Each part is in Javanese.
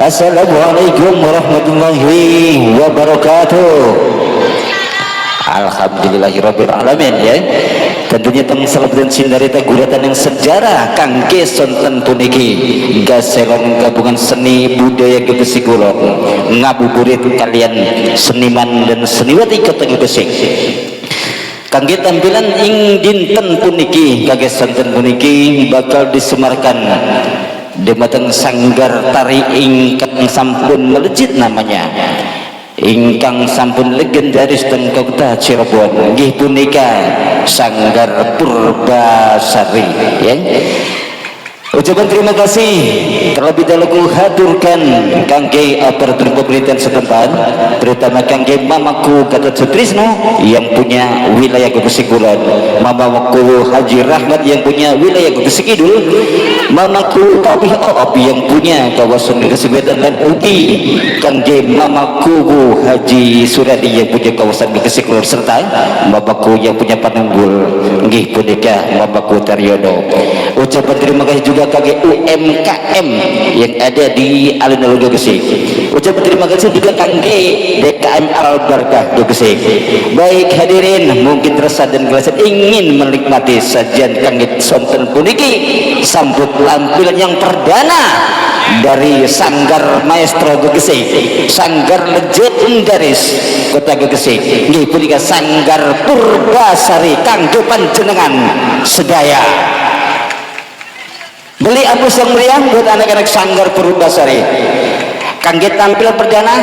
Assalamualaikum warahmatullahi wabarakatuh. Alhamdulillahirabbil alamin ya. Tentunya teng salebetan sindarita guratan yang sejarah kangge sonten puniki gaselong gabungan seni budaya Gegesik Kulon ngabuburit kalian seniman dan seniwati kota Gegesik. Kangge tampilan ing dinten puniki kangge sonten puniki bakal disemarkan dumateng sanggar tari ingkang sampun melejit namanya, ingkang sampun legendaris teng kota Cirebon, nggih punika Sanggar Purbasari ya. Ucapan terima kasih terlebih dahulu haturkan kangge aparatur pemerintahan setempat, terutama kangge Mamaku Gatot Sutrisno yang punya wilayah Gegesik Kulon, Mamaku Haji Rahmat yang punya wilayah Gegesik Kidul, Mamaku Tabih Oop yang punya kawasan Gegesik Wetan, dan ugi kangge Mamaku Haji Suradi yang punya kawasan Gegesik Kulon, serta Mamaku yang punya Panenggul nggih punika Mamaku Taryono. Ucapan terima kasih juga kangge UMKM yang ada di alun-alun Gegesik. Ucapan terima kasih juga kangge DKM Al Barkah Gegesik. Baik hadirin, mungkin resah dan gelisah ingin menikmati sajian kangge sonten puniki, sambut tampilan yang perdana dari Sanggar Maestro Gegesik, Sanggar legendaris Kota Gegesik, nggih punika Sanggar Purbasari kangge panjenengan sedaya. Beli aplus yang meriah buat anak-anak Sanggar Purbasari kangge tampil perdana.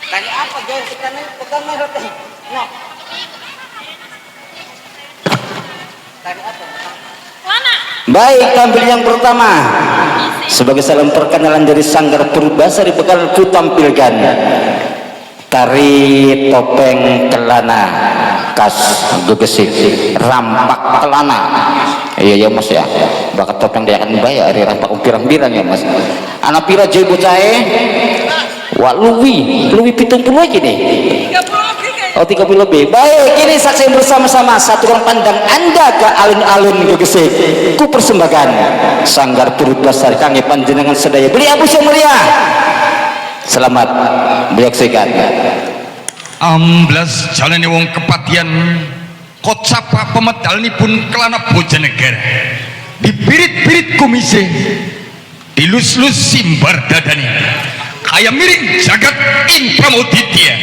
Tanya apa guys? Nah. Tanya apa? Baik, tampil yang pertama sebagai salam perkenalan dari Sanggar Purbasari bakal ku tampilkan tari topeng kelana khas Gegesik, rampak kelana. Iya ya mas ya, bakat topeng dia akan bayar hari rampak pirang-pirang ya mas. Anak pira jai bocahe? Wah, luwi luwi 70 aja nih. Oh, 30 lebih. Baik, ini saksi bersama-sama satukan pandang Anda ke alun-alun Gegesik. Ku persembahkan Sanggar Purbasari kangge panjenengan sedaya. Beli aplus yang meriah. Selamat menyaksikan. Amblas jalane wong kepatian kocapa pemedalnipun kelana Bojanegara, dipirit-pirit kumise, dilus-lus simbar dadane kaya miring jagat ing Pramoditya.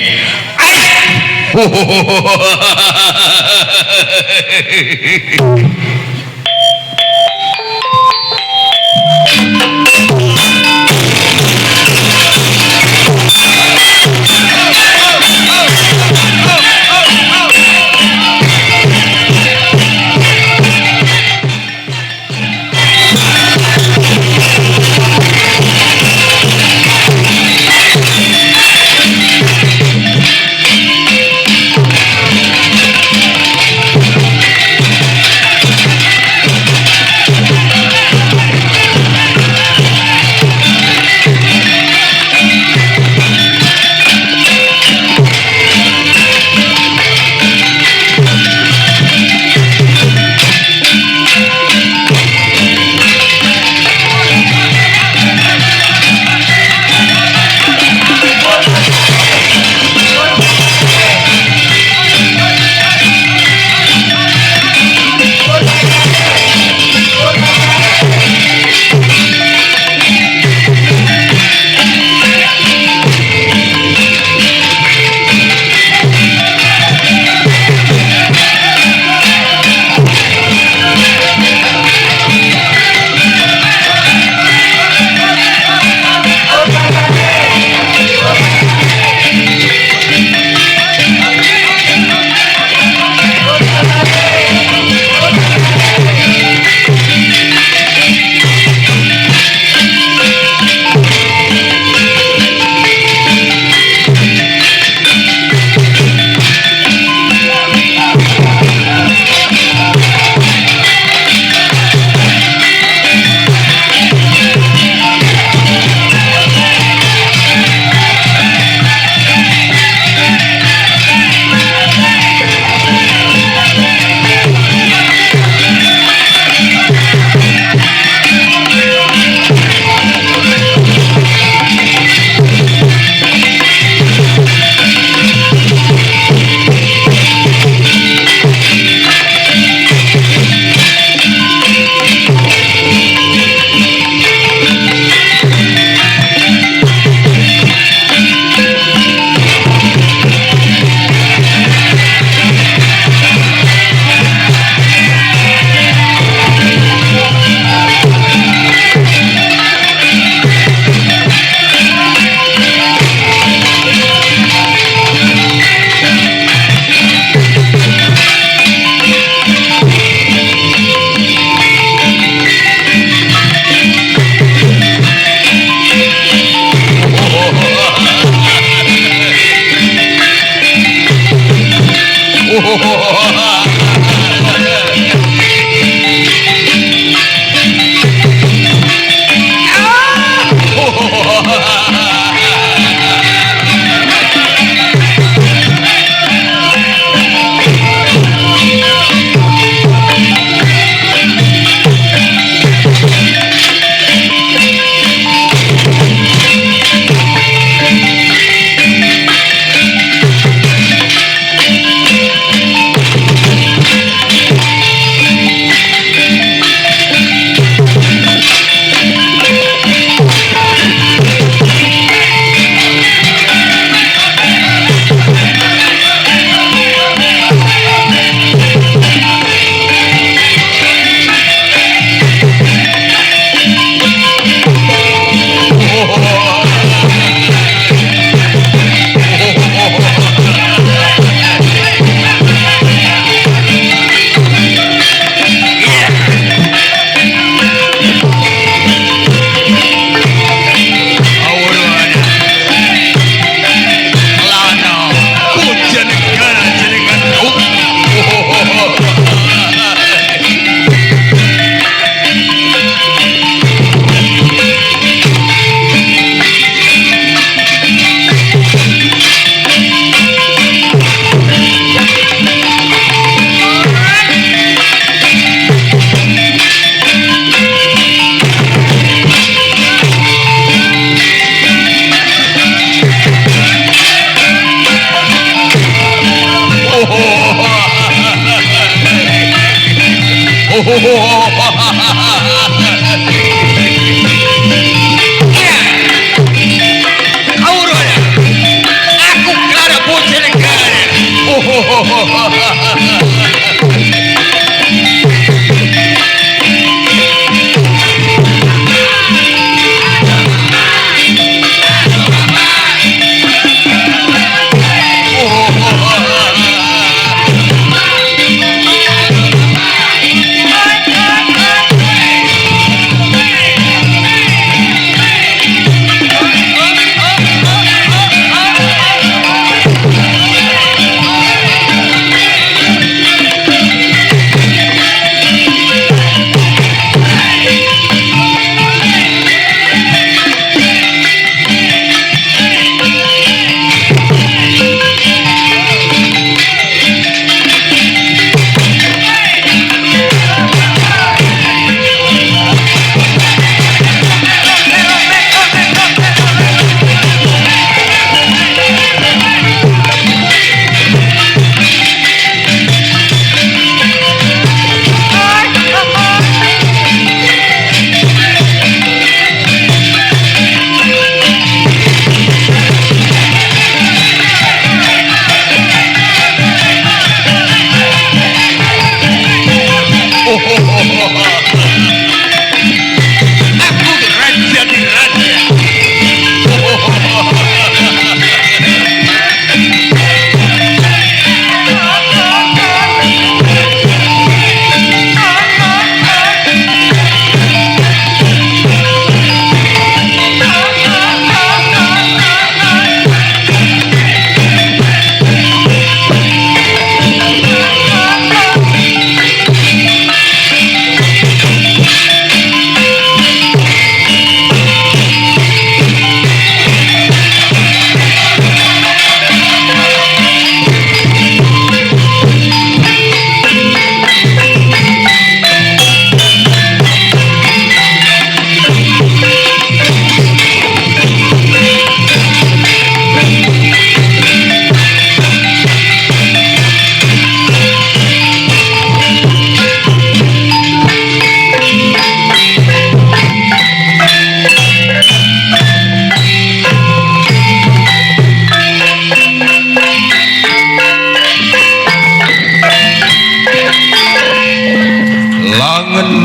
Aku Clara Bojonegara. Aku raja di raja.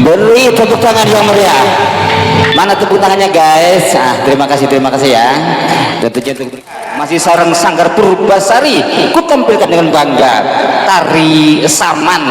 Beri tepuk tangan yang meriah. Mana tepuk tangannya guys? Ah, terima kasih ya. Tentunya masih sarang Sanggar Purbasari, ku tampilkan dengan bangga tari Saman.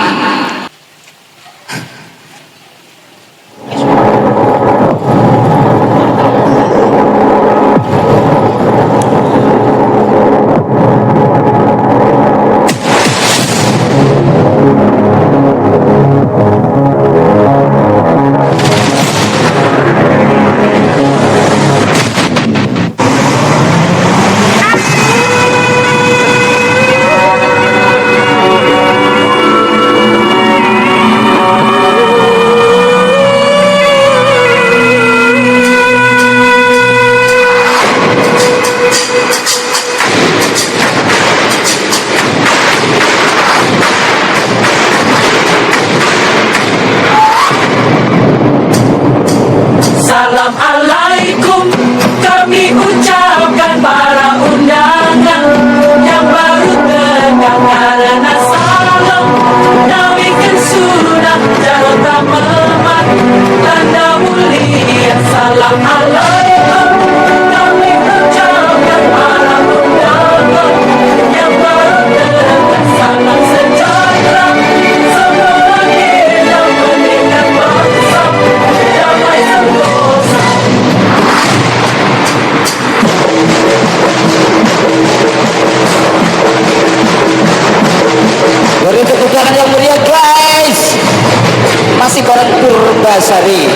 Lokasari.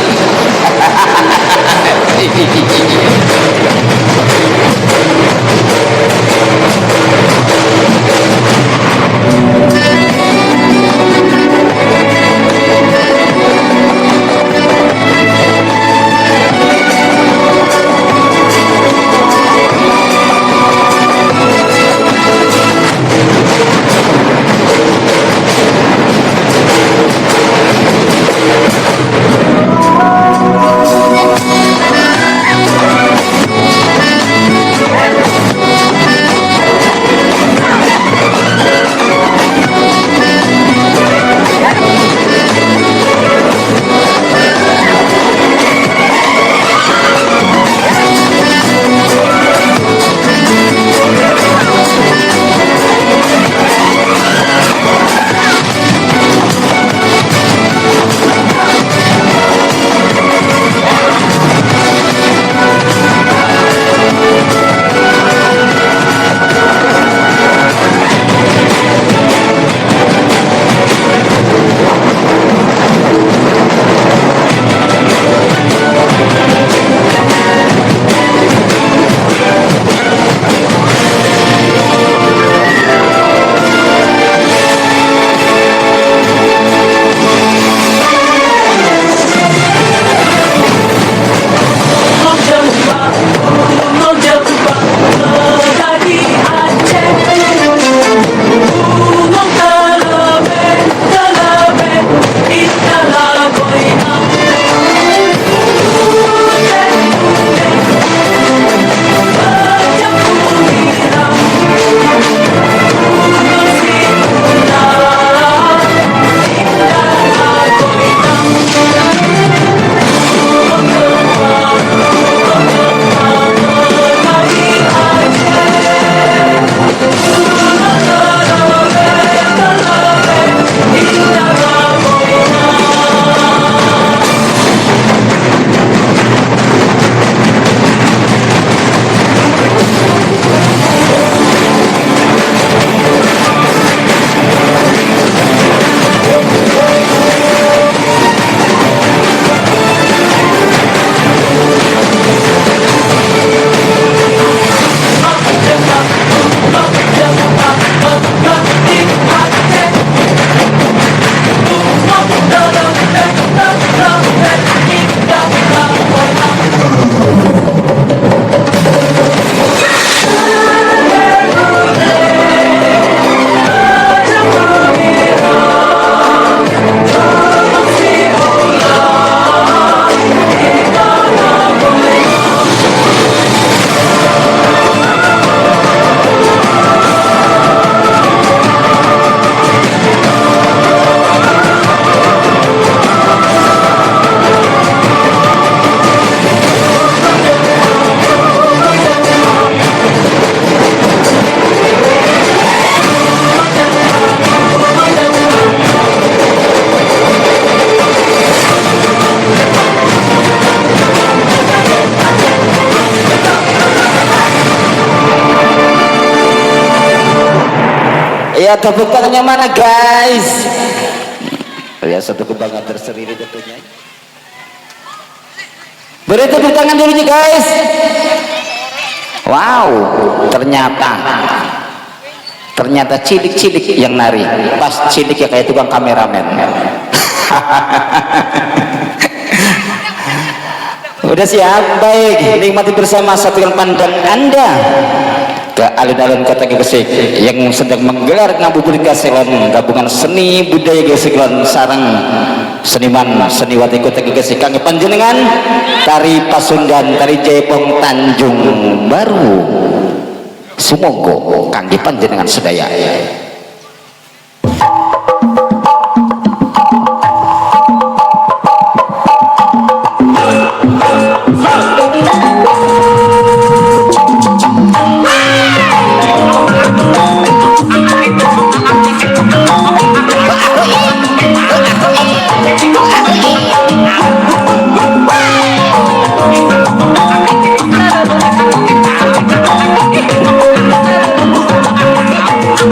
Ya, tepuk tangannya mana guys? Ya, satu kebanggaan tersendiri tentunya. Beri tepuk tangan dulu nih guys. Wow, ternyata cilik-cilik yang nari. Pas cilik ya kayak tukang kameramen. Udah siap? Baik, nikmati bersama satukan pandang Anda ke alun-alun kota Gresik yang sedang menggelar ngabuburit Kaselon, gabungan seni budaya Gresik lan sareng seniman seniwati kota Gresik kangge panjenengan tari Pasundan, tari Jaipong Tanjung Baru. Sumonggo kangge panjenengan sedaya.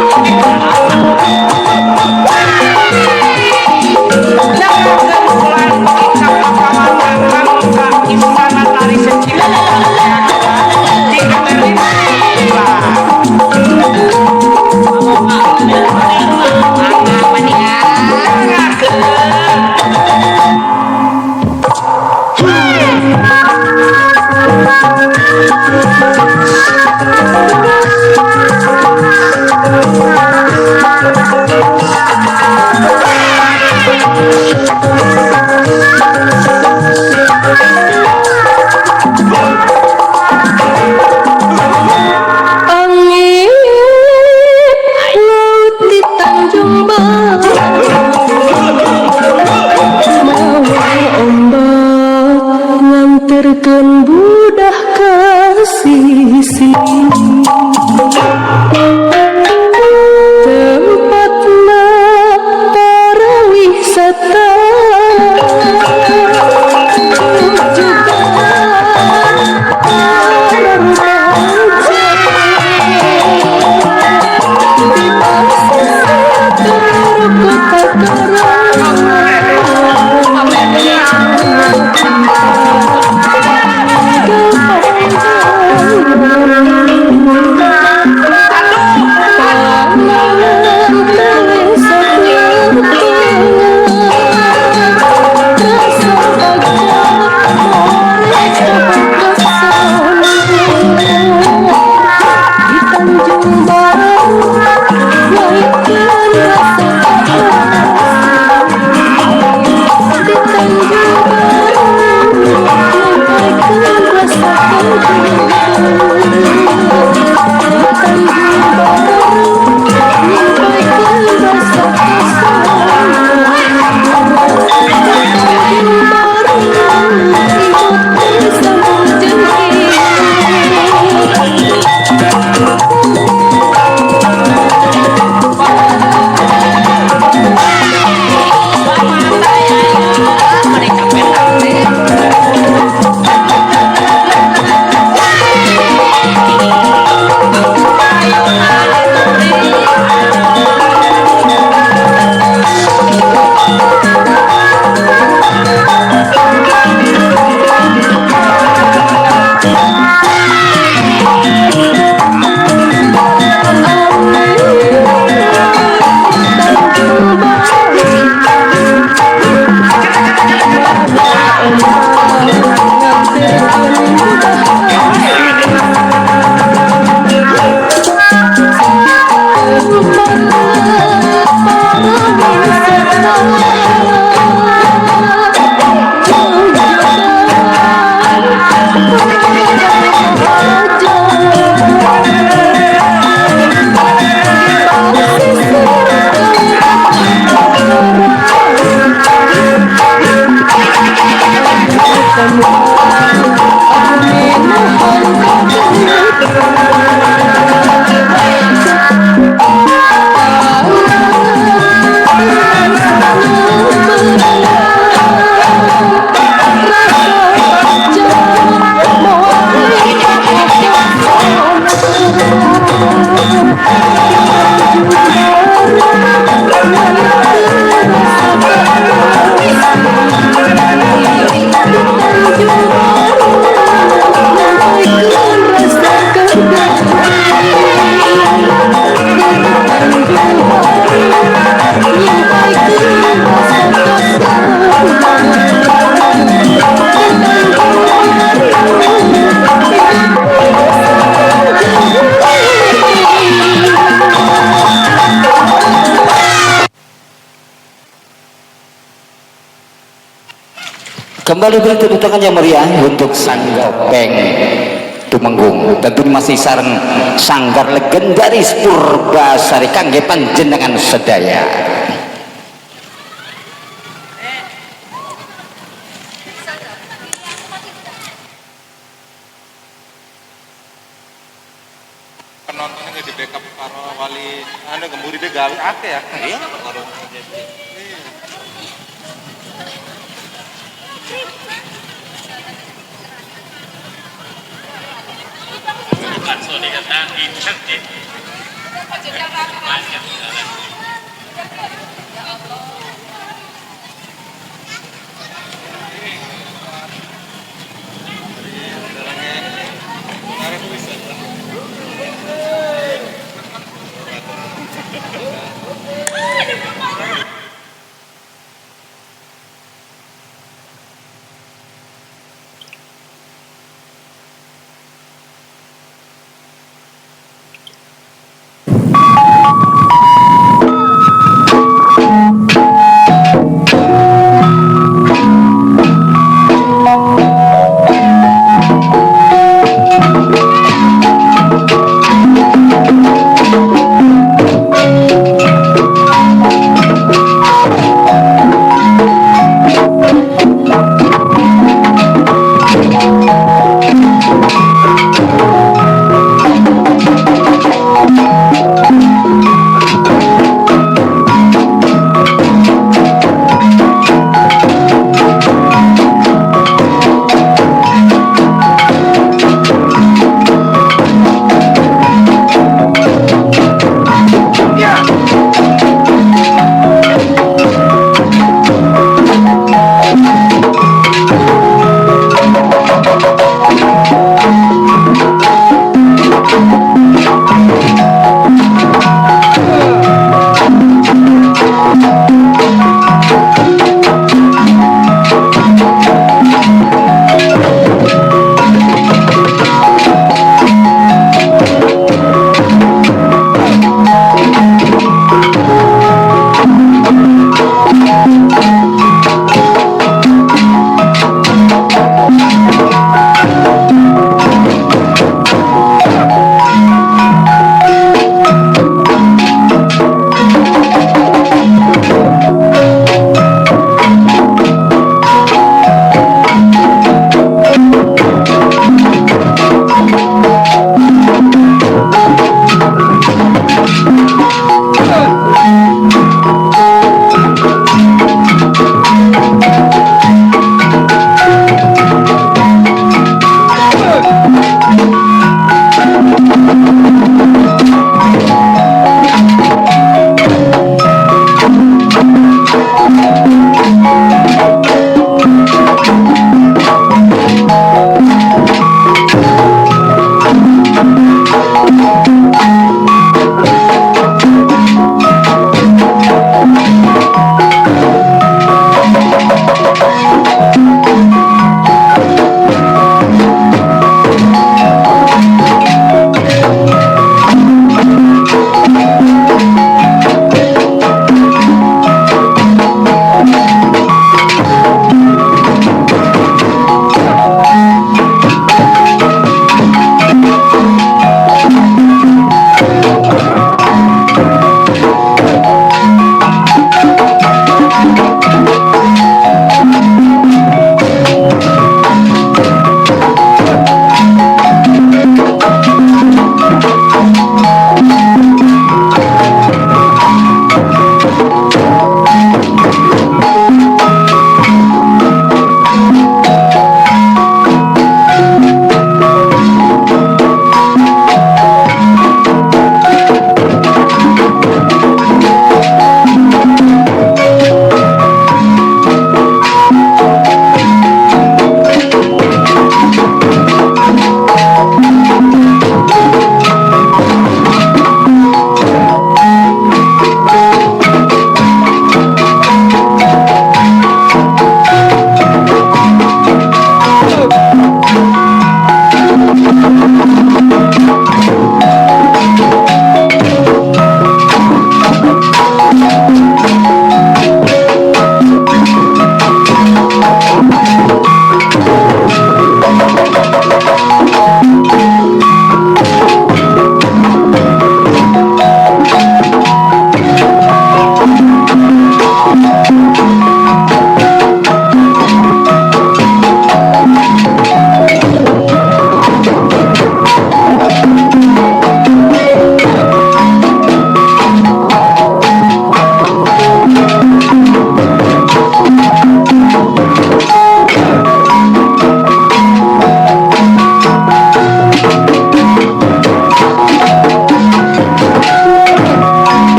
Thank you. Angin laut di Tanjung Baru mawa ombak nganterkeun budak ka sisi tempatna para wisata juga para remaja di pasar kota Kembali beri tepuk tangan yang meriah untuk Sanggopeng Tumenggung. Tentu masih sareng sanggar legendaris Purbasari kangge panjenengan sedaya. Penontonnya nggak di backup karo wali anu gemburi deh gawe akeh ya. Iya.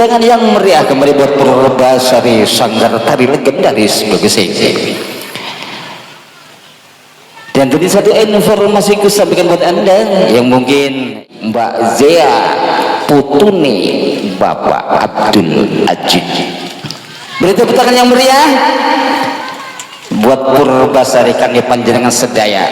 tangan yang meriah kembali buat Purbasari Sanggar Tari Legendaris Gegesik. Dan tadi satu informasi ku sampaikan buat Anda yang mungkin Mbak Zea putune Bapak Abdul Ajid. Beri tepuk tangan yang meriah buat Purbasari kangge panjenengan sedaya.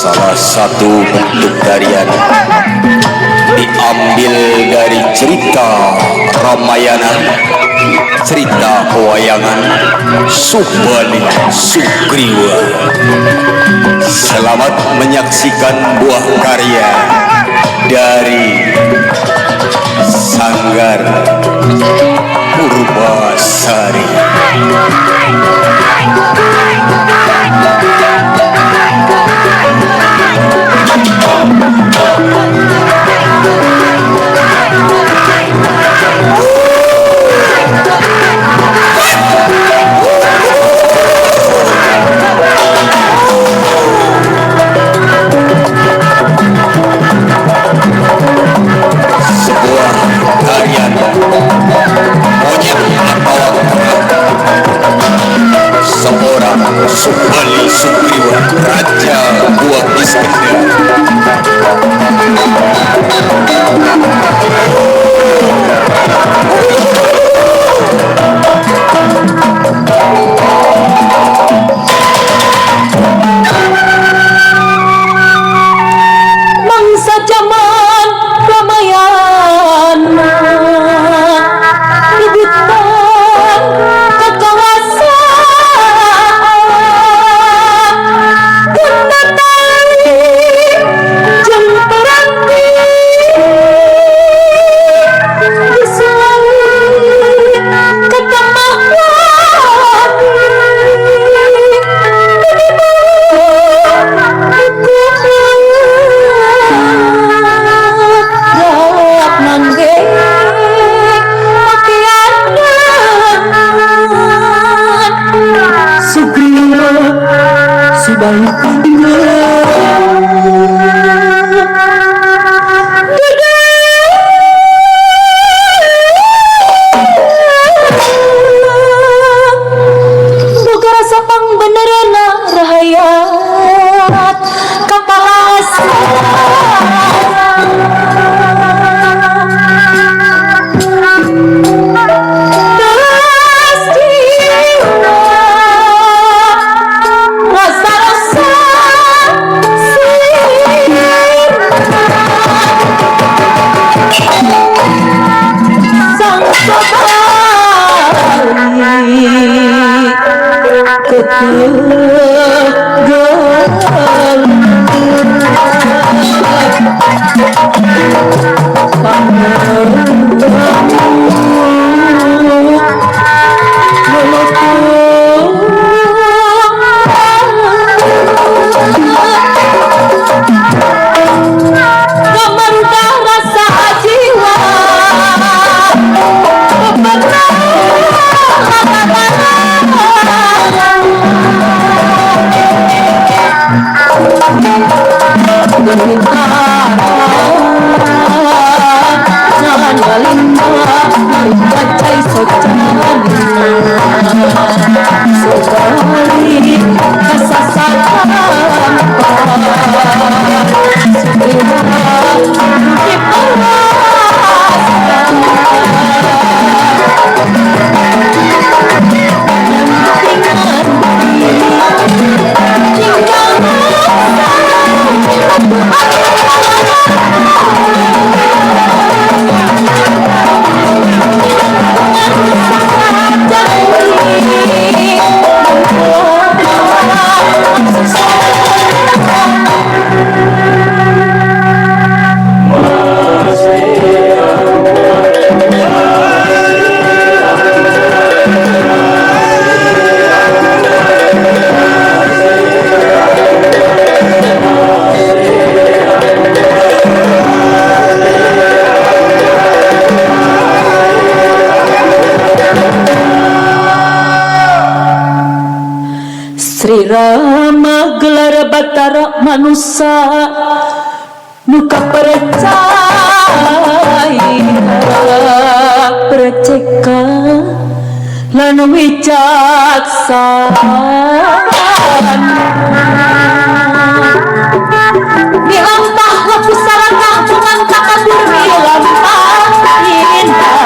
Salah satu bentuk tarian diambil dari cerita Ramayana, cerita pewayangan Subali Sugriwa. Selamat menyaksikan buah karya dari Sanggar Purbasari. Sebuah tarian monyet atau seorang Subali Sugriwa, Raja Buah Iskandar. Mangsa zaman Ramayana rebutan kekuasaan guna tali jeung peranti diselawi Boga rasa pangbenerna rahayat kapalasa. Terus jiwa rasa-rasa sirna sang sobali ketegal Gamerudah rasa jiwa Jangan Sri Rama gelar Batara manusa nu kapercaya perceka lan wicaksana milampah pusara kampungan kakabur milampah indah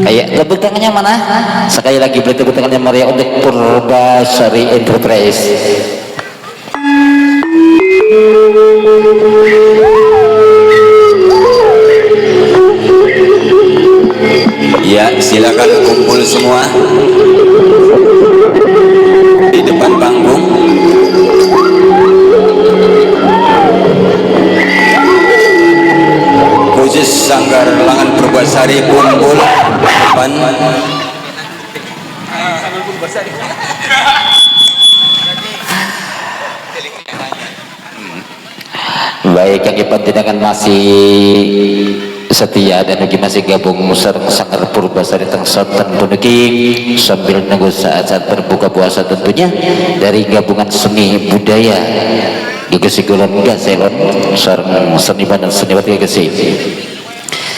Kayak tepuk tangannya mana? Sekali lagi beri tepuk tangannya meriah untuk Purbasari Enterprise. Ya, silakan kumpul semua di depan panggung. Khusus Sanggar Langen Purbasari kumpul depan. Baik, yang panjenengan masih setia dan lagi masih gabung sareng Sanggar Purbasari teng sonten puniki sambil nunggu saat-saat berbuka puasa tentunya dari gabungan seni budaya Gegesi Kulon Gaselon sareng seniman dan seniwati Gegesi.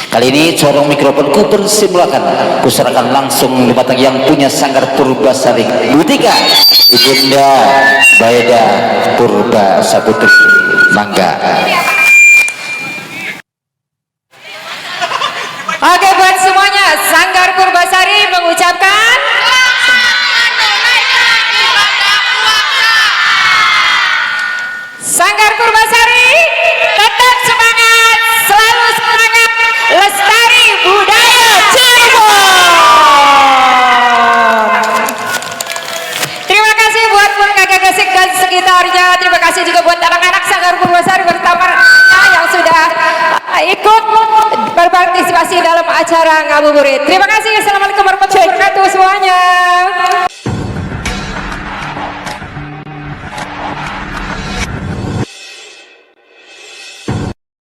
Kali ini corong mikrofon ku persilakan, kuserahkan langsung dumateng yang punya Sanggar Purbasari Butika Ibunda Baeda Purba Saputri. Mangga. Oke, buat semuanya Sanggar Purbasari mengucapkan Sanggar Purbasari tetap semangat, selalu semangat, lestari budaya Cirebon. Terima kasih buat Kakak Gesik dan sekitarnya. Terima kasih juga buat anak-anak Sanggar Purbasari bersama yang sudah ikut berpartisipasi dalam acara ngabuburit. Terima kasih. Assalamualaikum warahmatullahi wabarakatuh semuanya.